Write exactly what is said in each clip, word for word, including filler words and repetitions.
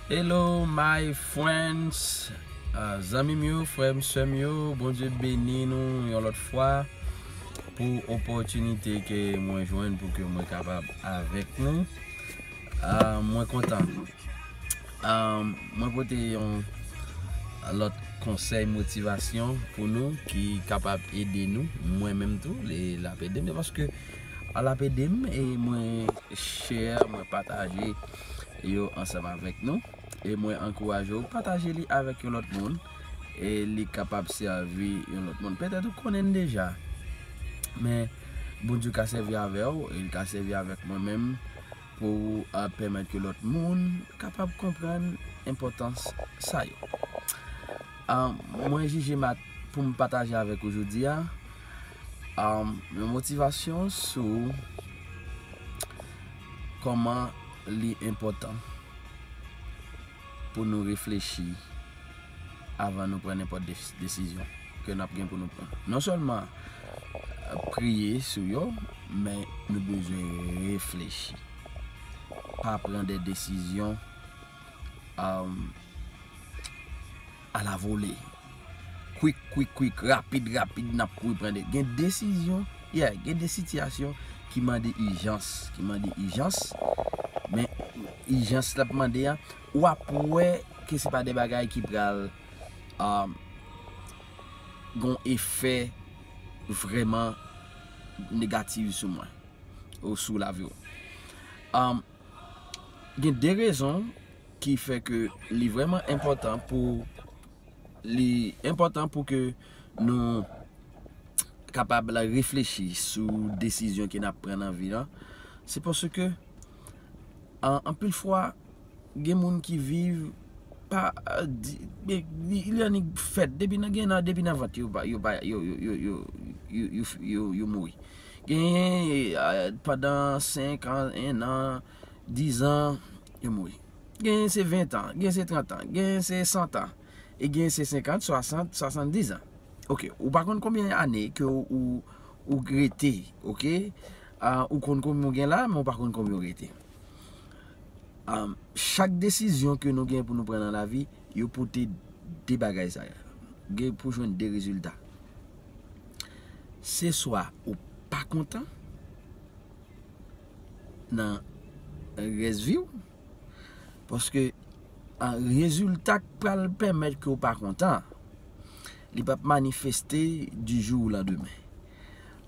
Hello my friends, ah, zanmi m yo, frè m, sè m yo, Bondye beni nou yon lòt fwa pou opòtinite ke mwen jwenn pou ke mwen kapab avèk nou. Ah, mwen kontan. Ah, mwen pote yon lòt konsèy motivasyon pou nou ki kapab ede nou, mwen menm tou, li, l ap ede m, paske l ap ede m e mwen share, mwen pataje yo ansanm avèk nou. E mwen ankouraje w pataje li avèk yon lòt moun. E li kapab sèvi yon lòt moun. Petèt ou konnen l deja. Men Bondye ka sèvi avè w, e li ka sèvi avèk mwen menm pou, ah, pèmèt ke lòt moun kapab konprann enpòtans sa yo. Ah, mwen jije m a, pou m pataje avèk ou jodi a, ah, yon motivasyon sou kòman li enpòtan pou nou reflechi avan nou pran nenpòt des-, desizyon ke n ap gen pou nou pran. Non sèlman, eh, priye sou yo, men nou bezwen reflechi. Pa pran de desizyon, um, a la vole. Kwik, kwik, kwik, rapid, rapid, n ap kouri pran de. Gen desizyon, yeah, gen de sitiyasyon ki mande ijans, ki mande ijans. Men ijans l ap mande a, w ap wè ke se pa de bagay ki pral, um, gon efè vrèman negatif sou mwen ou sou lavi w. Um, gen de rezon ki fè ke li vrèman enpòtan pou, li enpòtan pou ke nou kapab la reflechi sou desizyon ke n ap pran nan vi an. Se paske, an, anpil fwa, gen moun ki viv pa, eh, di, be, li, li annik fèt, depi nan, gen nan, depi nan vant, yo pa, yo pa, yo, yo mouri. Genyen, eh, pandan senk an, en an, diz an, yo mouri. Genyen se ven an, genyen se trant an, genyen se san an, e genyen se senkant, swasant, swasanndiz an. Ok, ou pa konn konbyen ane ke ou, ou, ou rete, ok? Ah, ou konn konbyen ou gen la, men ou pa konn konbyen ou rete. Ah, chak desizyon ke nou gen pou nou pran nan lavi, yo pote de bagay sa yo. Gen pou jwenn de rezilta. Se swa ou pa kontan nan rès vi w, paske, ah, rezilta k pral pèmèt ke w pa kontan, li p ap manifeste du jour au lendemain.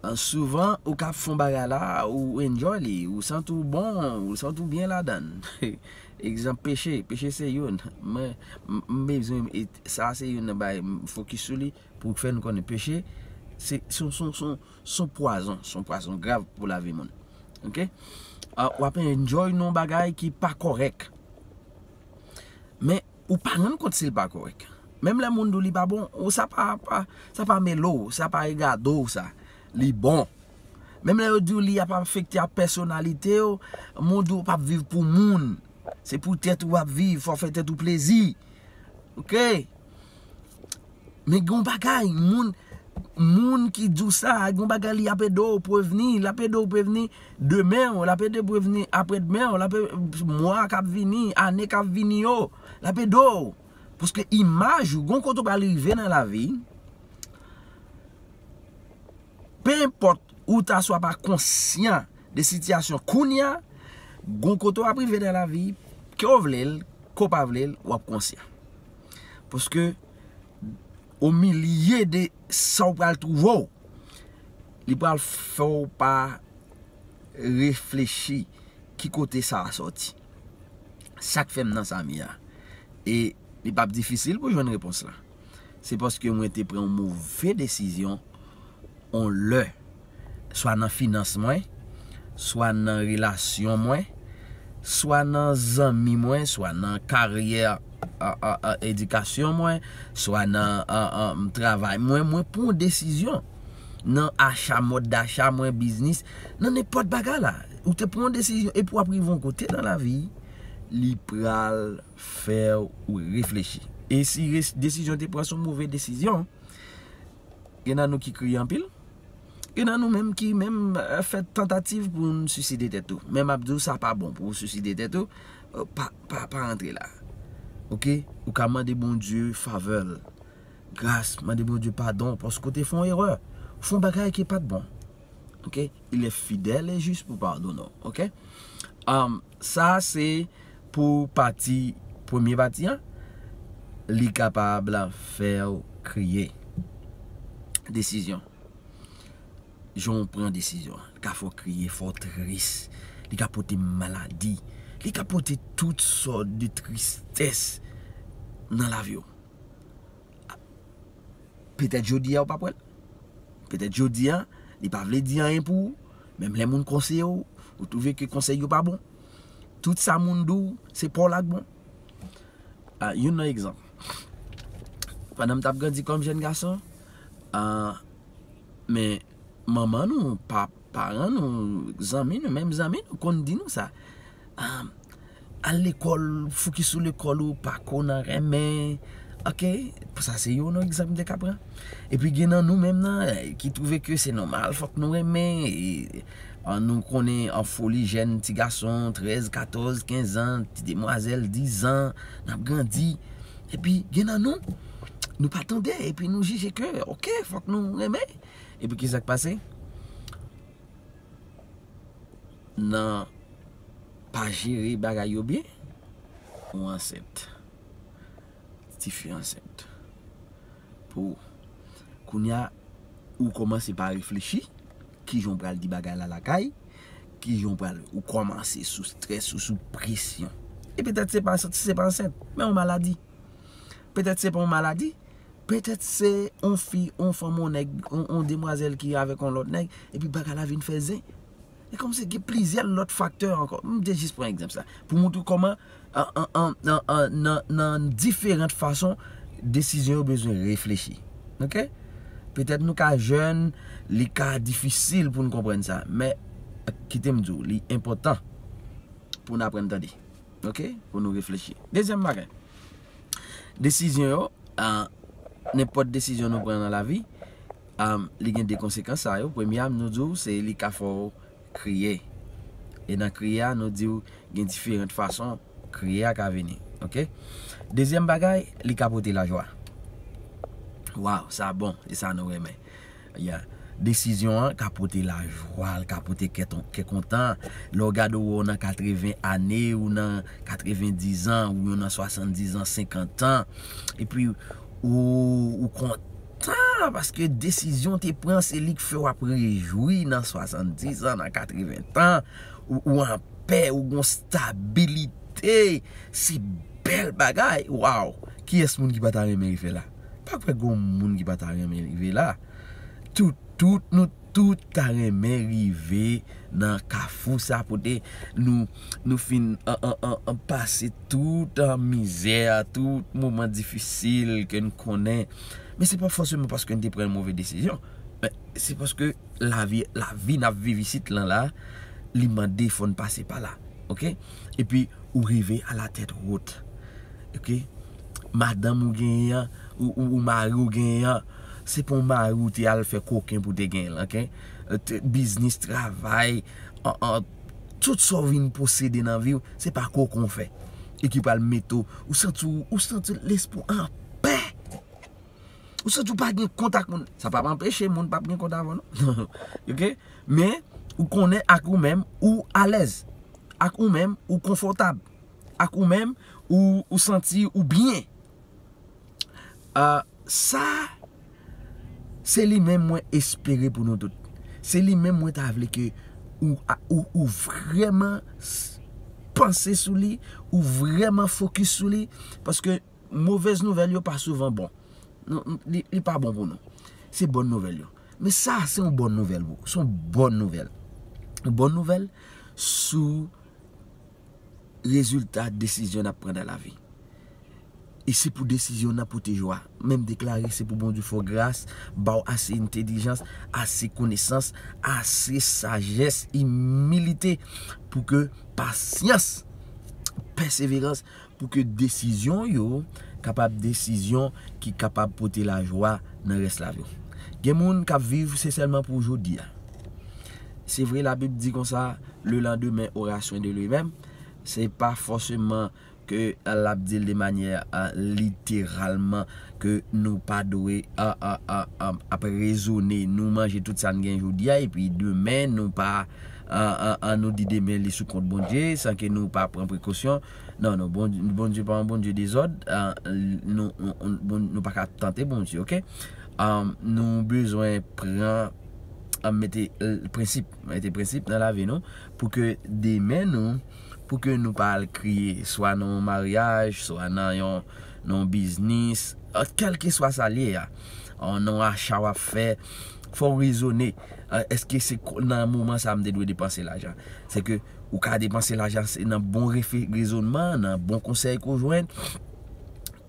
Ah, souvan, ou ka fè yon bagay la, ou enjoy li, ou santi w bon, ou santi w byen ladan l. Egzanp, peche. Peche se youn. Mwen, m, m bezwen, e, sa se youn nan bagay m fokis sou li pou fè nou konnen peche, se, se, se, se, se yon pwazon, se yon pwazon grav pou lavi moun. Ok? Ah, w ap enjoy nan yon bagay ki pa kòrèk. Men, ou pa rann kont si l pa kòrèk. Menm lè moun di w li pa bon, ou sa pa, pa, sa pa mele w, sa pa regade w sa. Li bon. Menm lè yo di w li ap afekte ak pèsonalite w, moun di w p ap viv pou moun. Se pou tèt ou w ap viv, fò w fè tèt ou plezi. Ok? Men gen yon bagay, moun, moun ki di w sa, gen yon bagay li ap ede w prevni, l ap ede w prevni demen w, l ap ede w prevni apre demen w, l ap e-, mwa k ap vini, ane k ap vini yo, l ap ede w. Paske imaj ou, gen yon kote w pral rive nan lavi, pe enpòt ou ta swa pa konsyan de sitiyasyon kounye a, gen yon kote w ap rive nan lavi, ke w vle l, ke w pa vle l, w ap konsyan. Paske, o milye de sa w pral twouve w, li pral fè w pa reflechi ki kote sa a sòti. Sa k fè m nan sa m ye a. E li p ap difisil pou jwenn repons la. Se paske mwen te pran yon move desizyon yon lè, swa nan finans mwen, swa nan relasyon mwen, swa nan zanmi mwen, swa nan karyè, a, a, a, edikasyon mwen, swa nan, a, a, m, travay mwen, mwen pran yon desizyon. Nan acha, mòd dacha mwen, biznis, nan nenpòt bagay la. Ou te pran yon desizyon, epi w ap rive yon kote nan lavi, li pral fè w reflechi. E si res-, desizyon te pran se yon move desizyon, gen nan nou ki kriye anpil. Gen nan nou menm ki menm, eh, fè tantativ pou n siside tèt ou. Men m ap di w sa pa bon pou w siside tèt ou. Eh, pa, pa, pa rantre la. Ok? Ou ka mande Bondye favè l, gras, mande Bondye padon paske w te fè yon erè. Ou fè yon bagay ki pa t bon. Ok? Il est fidèle et juste pour pardonner. Ok? Um, sa se pou pati, premye pati an, li kapab fè w kriye. Desizyon. Jan w pran desizyon an, li ka fè w kriye, fè w tris. Li ka pote maladi. Li ka pote tout sòt de tristès nan lavi w. Petèt jodi a ou p ap wè l. Petèt jodi a, li pa vle di anyen pou ou. Menm lè moun konseye w, ou twouve ke konsèy yo pa bon. Tout sa moun di w, se pa w la k bon. Ah, youn nan egzanp. Pandan m t ap grandi kòm jèn gason, ah, men manman nou, pa, paran nou, zanmi nou, menm zanmi nou konn di nou sa. Ah, al lekòl, fokis sou lekòl ou, pa ko nan renmen. Ok? Sa se youn nan egzanp m te ka pran. Epi gen nan nou menm nan, eh, ki twouve ke se nòmal, fòk nou renmen. E, ah, nou konnen an foli jèn ti gason, trèz, katòz, kenz an, ti demwazèl, diz an, n ap grandi. Epi gen nan nou, nou pa tande, epi nou jije ke, ok, fòk nou renmen. Epi kisa k pase? Nan pa jere bagay yo byen, ou ansent. Tifi ansent. Pou kounye a, ou kòmanse pa reflechi, kijan w pral di bagay la lakay, kijan w pral, ou kòmanse sou strès, ou sou presyon. E petèt se pa, se pa ansent, men yon maladi. Petèt se pa yon maladi, petèt se yon fi, yon fanm, yon nèg, yon, yon demwazèl ki avèk yon lòt nèg, epi bagay la vin fè zen. E kòmsi gen plizyè lòt faktè ankò. M te jis pran egzanp sa. Pou montre w kòman, an, an, an, an, an, nan, nan diferan fason, desizyon yo bezwen reflechi. Ok? Petèt nou ka jèn, li ka difisil pou n konprann sa. Men, kite m di w, li enpòtan pou n aprann tande. Ok? Pou nou reflechi. Dezyèm bagay. Desizyon yo, ah, nenpòt desizyon nou pran nan lavi, ah, li gen de konsekans sa yo. Premye a, nou di w, se li ka fè w kriye. E nan kriye a, nou di w gen diferan fason kriye a ka vini. Ok? Dezyèm bagay, li ka pote lajwa. Waw, sa bon, e sa nou renmen. Ya. Desizyon an ka pote lajwa, l ka pote kè ton-, kè kontan. Lè w gade w nan katreven ane, ou nan katrevendiz an, ou nan swasanndizan, senkant an. Epi, ou, ou kontan paske desizyon w te pran, se li k fè w ap rejwi nan swasanndizan, nan katreven tan. Ou, ou anpè, ou gon stabilite. Se bèl bagay. Waw! Kiyès moun ki pa ta renmen rive la? Pa kwè gon moun ki pa ta renmen rive la. Tout, tout, nou tout ta renmen rive nan kafou sa kote nou, nou fin an, an, an, an pase tout, an, mizè, tout moman difisil ke n konnen. Men se pa fòseman paske n te pran yon move desizyon. Men se paske lavi, lavi n ap viv isit lan la, li mande fò n pase pa la. Ok? Epi, ou rive a la tèt wot. Ok? Madanm ou genyen an, ou, ou, ou mari ou genyen an, se pa yon mari ou te al fè koken pou te genyen l, ok? Te, biznis, travay, an, an, tout sa w vin posede nan vi w, se pa koken w fè. E ki pral mete w, ou santi w, ou santi lespri w anpè. Ou santi w pa gen kont ak moun. Sa p ap anpeche moun p ap gen kont avè w, non. Ok? Men, ou konnen ak ou menm, ou alèz. Ak ou menm, ou konfòtab. Ak ou menm, ou, ou santi ou byen. Ah, sa, se li menm mwen espere pou nou tout. Se li menm mwen ta vle ke ou, ou, ou vrèman s-, panse sou li, ou vrèman fokis sou li, paske movèz nouvèl yo pa souvan bon. Non, li, li pa bon pou nou. Se bòn nouvèl yo. Men sa, se yon bòn nouvèl pou ou. Se yon bòn nouvèl. Yon bòn nouvèl sou rezilta desizyon n ap pran nan lavi. E se pou desizyon w nan pote jwa. Men m deklare se pou Bondye fè w gras, ba w ase entèlijans, ase konesans, ase sajès, imilite, pou ke pasyans, pèseverans, pou ke desizyon w yo kapab desizyon ki kapab pote lajwa nan rès lavi w. Gen moun k ap viv, se sèlman pou jodi a. Se vre, Labib di konsa, le lendemain aura soin de lui-même. Se pa fòseman ke l ap di l de manyè, a, literalman, ke nou pa dwe, a, a, a, a, ap rezone, nou manje tout sa n gen jodi a, epi demen nou pa, a, a, a, nou di demen li sou kont Bondye, san ke nou pa pran prekosyon. Non, non, Bondye, Bondye pa yon Bondye dezòd, a, nou, nou, nou, nou pa ka tante Bondye, oke? A, nou bezwen pran, a, mete, e, prensip, mete prensip nan lavi nou, pou ke demen nou, pou ke nou pa al kriye, swa nan yon maryaj, swa nan yon, nan yon biznis, a, kèlkeswa sa l ye a, a, nan yon acha w ap fè, fò w rezone. A, èske se ko-, nan moman sa a m te dwe depanse lajan? Se ke ou ka depanse lajan se nan bon refe-, rezonman, nan bon konsèy ke w jwenn.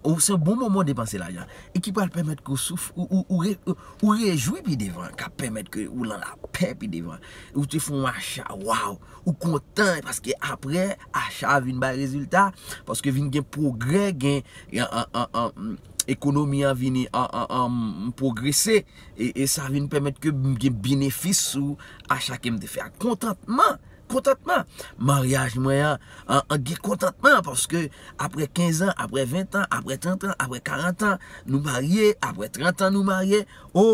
Ou se yon bon moman w depanse lajan. E ki pral pèmèt ke w souf, ou, ou, ou, re-, ou, ou rejwi pi devan, k ap pèmèt ke ou lan lapè pi devan. Ou te fè yon acha, waw, ou kontan, paske apre, acha a vin bay rezilta, paske vin gen pwogrè, gen, an, an, an, an, ekonomi an vini an, an, an, pwogrese, e, e sa vin pèmèt ke m gen benefis sou acha ke m te fè a. Kontantman, kontantman. Maryaj mwen an, an, an gen kontantman, paske apre kenz an, apre ven an, apre trant an, apre karant an, nou marye, apre trant an, nou marye. O,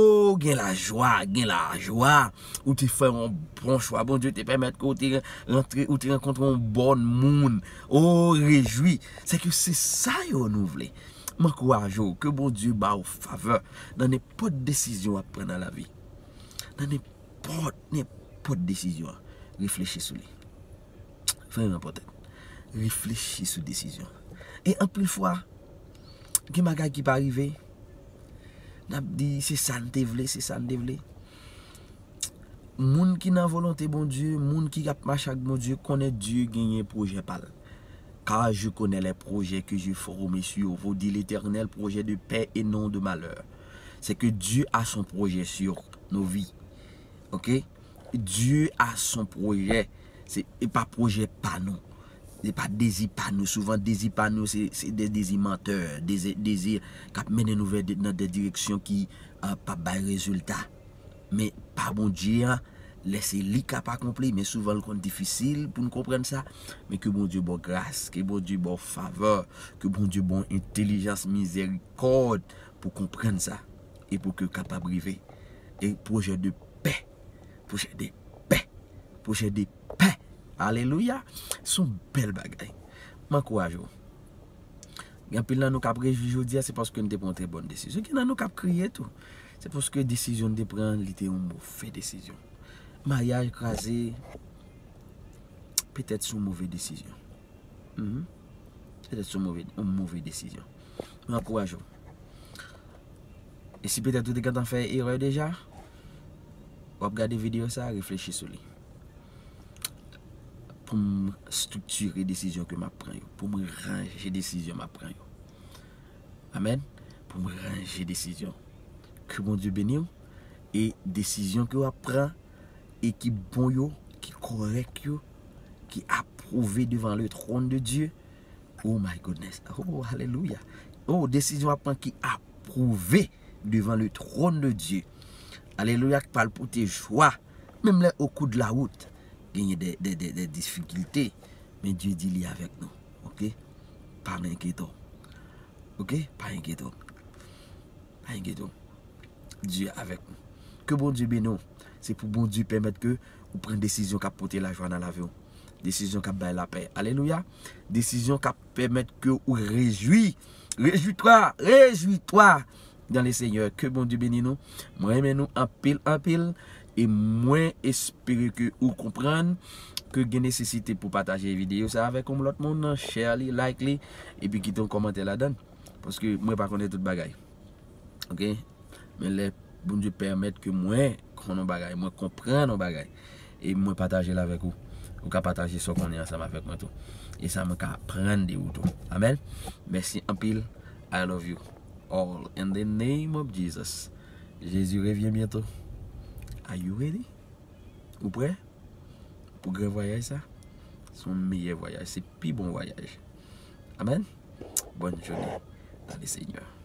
gen lajwa, gen lajwa. Ou te fè yon bon chwa. Bondye te pèmèt ke ou te rantre, ou te rankontre yon bòn moun. O, rejwi. Se ke se sa yo nou vle. M ankouraje w ke Bondye ba w favè nan nenpòt desizyon w ap pran nan lavi. Nan nenpòt, nenpòt desizyon, reflechi sou li. Vrèman enpòtan. Reflechi sou desizyon. E anpil fwa, gen bagay ki pa rive. N ap di, se sa n te vle, se sa n te vle. Moun ki nan volonte Bondye, moun ki ap mache ak Bondye, konnen Dye genyen pwojè pa l. Car je connais les projets que je forme sur vous, dit l'Éternel, projet de paix et non de malheur. C'est que Dieu a son projet sur nos vies. Ok? Dieu a son projet. Se, e pa pwojè pa nou. Se pa dezi pa nou. Souvan, dezi pa nou, se, se de dezi mantè, dezi, dezi k ap mennen nou vè de, nan de direksyon ki, a, p ap bay rezilta. Men pa Bondye an, lè se li k ap akonpli, men souvan l konn difisil pou n konprann sa. Men ke Bondye ba w gras, ke Bondye ba w favè, ke Bondye ba w entèlijans, mizèrikòd pou konprann sa. E pou ke w kapab rive. E pwojè de pè, pwojè de pè, pwojè de pè. Alelouya! Se yon bèl bagay. M ankouraje w. Gen anpil nan nou k ap rejwi jodi a, se paske n te pran yon trè bòn desizyon. Gen nan nou k ap kriye tou. Se paske desizyon n te pran, li te yon move desizyon. Maryaj kraze, petèt se yon move desizyon. Mhm. Petèt se yon move, yon move desizyon. M ankouraje w. E si petèt ou te gentan fè erè deja, w ap gade videyo sa, reflechi sou li. Pou m estriktire desizyon ke m ap pran yo. Pou m ranje desizyon m ap pran yo. Amèn. Pou m ranje desizyon. Ke Bondye beni w. E desizyon ke w ap pran, e ki bon yo, ki kòrèk yo, ki apwouve devan le trône de Dieu. Oh my goodness. Oh, alelouya. Oh, desizyon w ap pran ki apwouve devan le trône de Dieu. Alelouya, ki pral pote jwa. Menm lè au cours de la route, genyen de, de, de, de difikilte. Men Dye di li avèk nou. Ok? Pa enkyete w. Ok? Pa enkyete w. Pa enkyete w. Dye avèk nou. Ke Bondye beni w. Se pou Bondye pèmèt ke ou pran desizyon k ap pote lajwa nan lavi w. Desizyon k ap bay lapè. Alelouya. Desizyon k ap pèmèt ke ou rejwi. Rejwi twa. Rejwi twa dans le Seigneur. Ke Bondye beni nou. Mwen renmen nou anpil, anpil. E mwen espere ke ou konprann ke gen nesesite pou pataje videyo sa avèk yon lòt moun, share li, like li, epi kite yon kòmantè ladan. Paske mwen pa konnen tout bagay. Ok? Men lè Bondye pèmèt ke mwen konn yon bagay, mwen konprann yon bagay, e mwen pataje l avèk ou, ou ka pataje sa w konnen ansanm avèk mwen tou. E sa mwen ka aprann de ou tou. Amèn. Mèsi anpil. I love you all in the name of Jesus. Jezi revyen byento. Are you ready? Ou prè pou gran vwayaj sa? Se yon meyè vwayaj, se pi bon vwayaj. Amèn. Bonne journée dans le Seigneur.